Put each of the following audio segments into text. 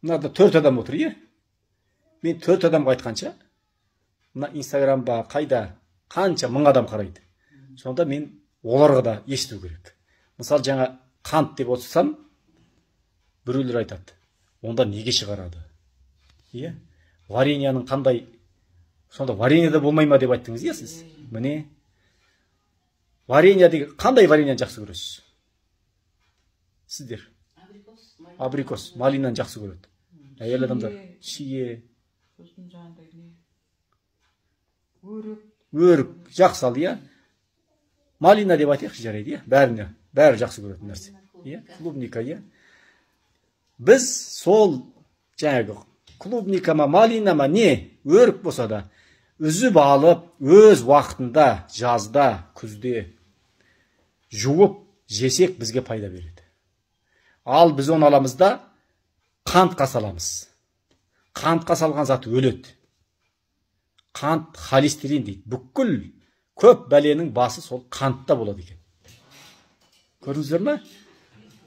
Мынада 4 адам отыр, иә? Мен 4 адамға айтқанша, мына Инстаграмда қайда қанша мың адам қарайды. Сонда мен оларға да есту керек. Мысалы, жаңа қант деп отырсам, біреулер айтады, онда неге шығарады? Иә? Вареньяның қандай, сонда варенье да болмай ма деп айттыңыз, иә сіз? Міне, варенье деген, қандай вареньяны жақсы көресіз? Сіздер? Абрикос, малинаны жақсы көреді. Әйел адамдар, шие, өрік, жақсы ал, иә? Малина деп айтайықшы, жарайды, иә? Бәріне, бәрі жақсы көретін нәрсе. Иә? Клубника, иә? Біз сол жаңағы клубника ма, малина ма, не, өрік болса да, үзіп алып, өз уақытында, жазда, күзде жуып жесек бізге пайда береді. Ал біз оны аламыз да қантқа саламыз. Қантқа салған зат өледі. Қант холестерин дейді. Бүкіл көп бәленің басы сол қантта болады екен. Көрдіңіздер ме?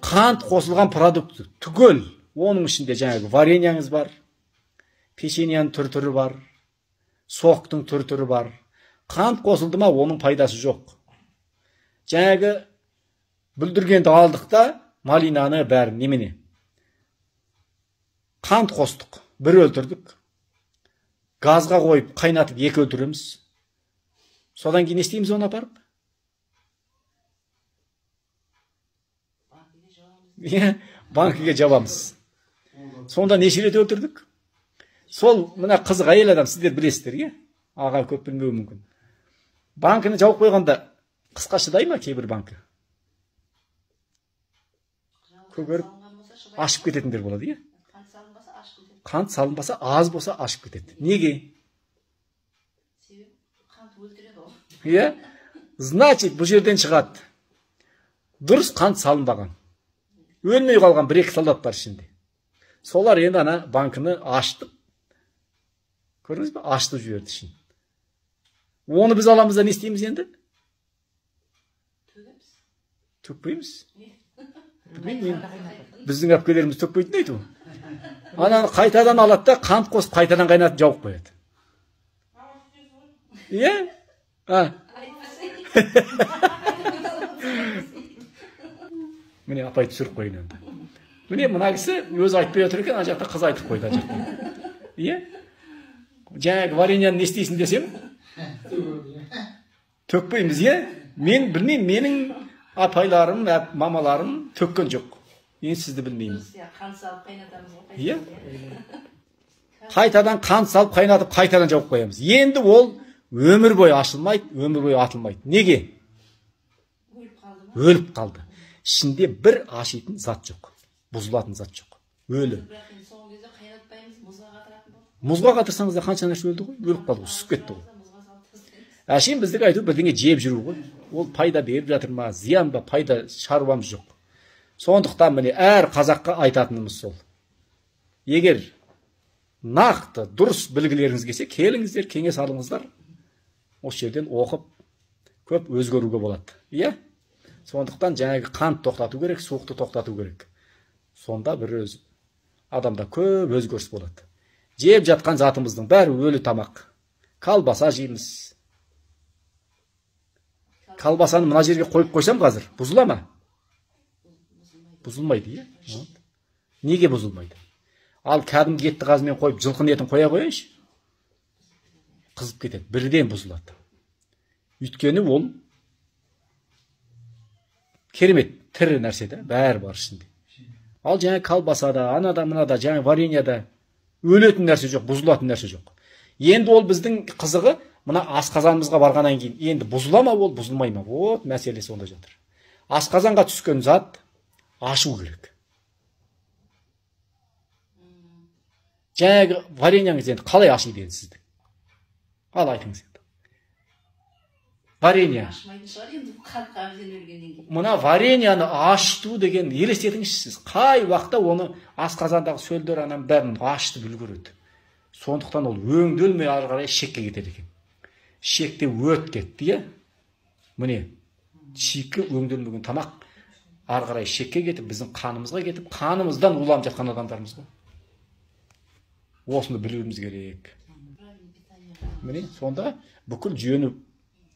Қант қосылған продукт түгел. Оның ішінде жаңағы вареньяңыз бар, печеньяның түр-түрі бар, соктың түр-түрі бар. Қант қосылды ма, оның пайдасы жоқ. Жаңағы бүлдіргенді алдық та, малинаны бәрін немене? Қант қостық, бір өлтірдік. Газға қойып қайнатып екі өлтіреміз. Содан кейін не істейміз оны апарып? Банкіге жабамыз. Сонда неше рет өлтірдік? Сол мына қызық әйел адам, сіздер білесіздер, иә? Аға көп білмеуі мүмкін. Банкіні жауып қойғанда қысқа шыдай ма кейбір банкі? Көгеріп ашып кететіндер болады, иә? Қант салынбаса, аз болса ашып кетеді. Неге? Қант өлтіреді ғой. Иә? Значит, бұл жерден шығады. Дұрыс қант салынбаған. Өлмей қалған бір-екі солдат бар ішінде. Солар енді ана банкіні ашты. Көрдіңіз бе? Ашты жіберді ішін. Оны біз аламыз да не істейміз енді? Төгеміз. Төкпейміз. Білмеймін мен. Біздің әпкелеріміз төкпейтін айту. Ананы қайтадан алады да қант қосып қайтадан қайнатып жауып қояды. Иә? А. Міне апай түсіріп қойын енді. Міне мына кісі өзі айтпай отыр екен, ана жақта қыз айтып қойды ана жақта. Иә? Жаңағы вареньяны не істейсің десем, төкпейміз, иә? Мен білмеймін, менің апайларым, мамаларым төккен жоқ. Мен сізді білмеймін. Қант салып қайнатамыз ғой. Иә? Қайтадан қант салып қайнатып, қайтадан жауып қоямыз. Енді ол өмір бойы ашылмайды, өмір бойы атылмайды. Неге? Өліп қалды ма? Өліп қалды. Ішінде бір ашитын зат жоқ, бұзылатын зат жоқ. Өлі. Бірақ енді соңғы кезде қайнатпаймыз, мұзға қатыратын болдық. Мұзға қатырсаңыз да қанша нәрсе өлді ғой, өліп қалды ғой, сүзіп кетті ғой. Әшейін біздікі айту бірдеңе жеп жүру ғой. Ол пайда беріп жатыр ма, зиян ба, пайда шаруамыз жоқ. Сондықтан міне әр қазаққа айтатынымыз сол. Егер нақты дұрыс білгілеріңіз келсе, келіңіздер, кеңес алыңыздар. Осы жерден оқып көп өзгеруге болады. Иә? Сондықтан жаңағы қант тоқтату керек, суықты тоқтату керек. Сонда бір өз адамда көп өзгеріс болады. Жеп жатқан затымыздың бәрі өлі тамақ. Колбаса жейміз. Колбасаны мына жерге қойып қойсам қазір, бұзыла ма? Бұзылмайды, иә? Неге бұзылмайды? Ал кәдімгі етті қазымен қойып, жылқының етін қоя қояйыншы. Қызып кетеді, бірден бұзылады. Өйткені ол керемет тірі нәрсе да, бәрі бар ішінде. Ал жаңа колбасада, анада, мынада, жаңа вареньяда өлетін нәрсе жоқ, бұзылатын нәрсе жоқ. Енді ол біздің қызығы мына асқазанымызға барғаннан кейін енді бұзыла ма ол, бұзылмай ма? Вот мәселе сонда жатыр. Асқазанға түскен зат ашу керек. Жаңағы вареньяңыз енді қалай ашиды енді сіздің? Ал айтыңыз енді. Варенья. Ашмайтын шығар енді қантқа әбден өлгеннен кейін. Мына вареньяны ашыту деген елестетіңізші сіз. Қай уақытта оны асқазандағы сөлдер анан бәрін ашытып үлгереді. Сондықтан ол өңделмей ары қарай шекке кетеді екен. Шекте өт кетті, иә? Міне, шикі өңделмеген тамақ ары қарай шекке кетіп, біздің қанымызға кетіп, қанымыздан уланып жатқан адамдармыз ғой. Осыны білуіміз керек. Правильное питание. Міне, сонда бүкіл жүйені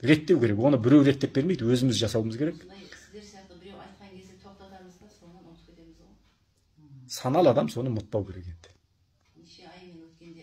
реттеу керек. Оны біреу реттеп бермейді, өзіміз жасауымыз керек. Осындай сіздер сияқты біреу айтқан кезде тоқтатамыз да, содан ұмытып кетеміз ғой. Саналы адам соны ұмытпау керек енді. Неше ай мен өткенде.